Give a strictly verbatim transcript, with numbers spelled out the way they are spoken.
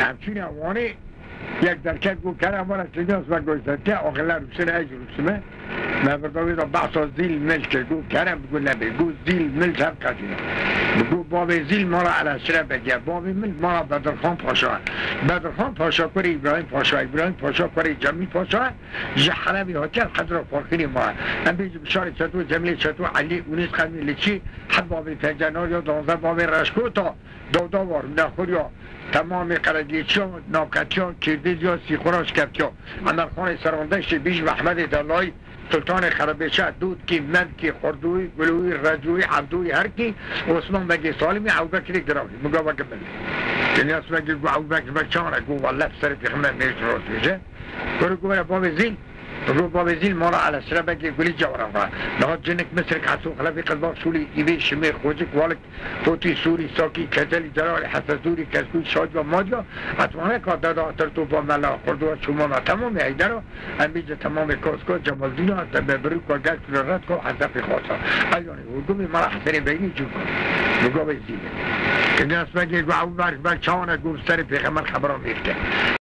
Em çûne Wanê, yek derket got, Kerem, were Seyda Sibek goy serke, axir le rûsine, ez jî rûsime. Me birda wê de behsa Zîl Milk kir, got, Kerem, got, nebê, got, Zîl Milk hev qedîne. Got, bavê Zîl mala Eleşire Beg e, bavê Milk mala Bedirxan Paşa e. Bedirxan Paşa kurê Îbrahîm Paşa, Îbrahîm Paşa kurê Cemîl Paşa e, ji Helebê hatiye, Xedra Farqînê maye. Em bêjin bi şarê Çeto, Cemîlê Çeto, Elî Unîs Qedmî li çi, het bavê Pencenar ya, danzdeh bavê Reşkota, Dawda var, nexur ya, temamê Qerediyêçiya, Navqetiya, Kêrdiz ya, Sîxura, Şkeftiya. Emerxanê Serandeştê, Bîj Mehmedê Delayî, Sultanê Xerebêçe, Dûdkî, Mendkî, Xurdûyî, Gulûyî, Recûyî, Evdûyî, Herkî, Osman Begê Salimî, Ewbekirê Giravî. Min got, veke min. Dinya Sibegê got, Ewbekir Beg çawan e? Got, welle bi serê pêxember mêj rost bêje. Kuru got, were bavê Zîl. Got, bavê Zîl mala Eleşire Begê Gulî Cewran re. Niha Cinik, Misrik, Heso, Xelefî, Qizbaq, Şûlî, Îvê, Şimê, Xocik, Walik, Potî, Sûrî, Sakî, Kezelî, Deralî, Hesesûrî, Keskûyî, Şadiya, Madiya, Etmaneka, Deda, Tirtopa, Mela, Xurdowa, Çûmana, temamê Heydera, em bêje temamê Kaska, Cemaldîna, Deme, Birûka, Gelkilo, Redka, Hezefê Xasa. Ev yanî hurdumê mala Hesenê Beynî Cûka. Bi gavê Zîlê. Dinya Sibegê got, Ew berk, berk çawan e, got, bi serê pêxember xebera mêr ke.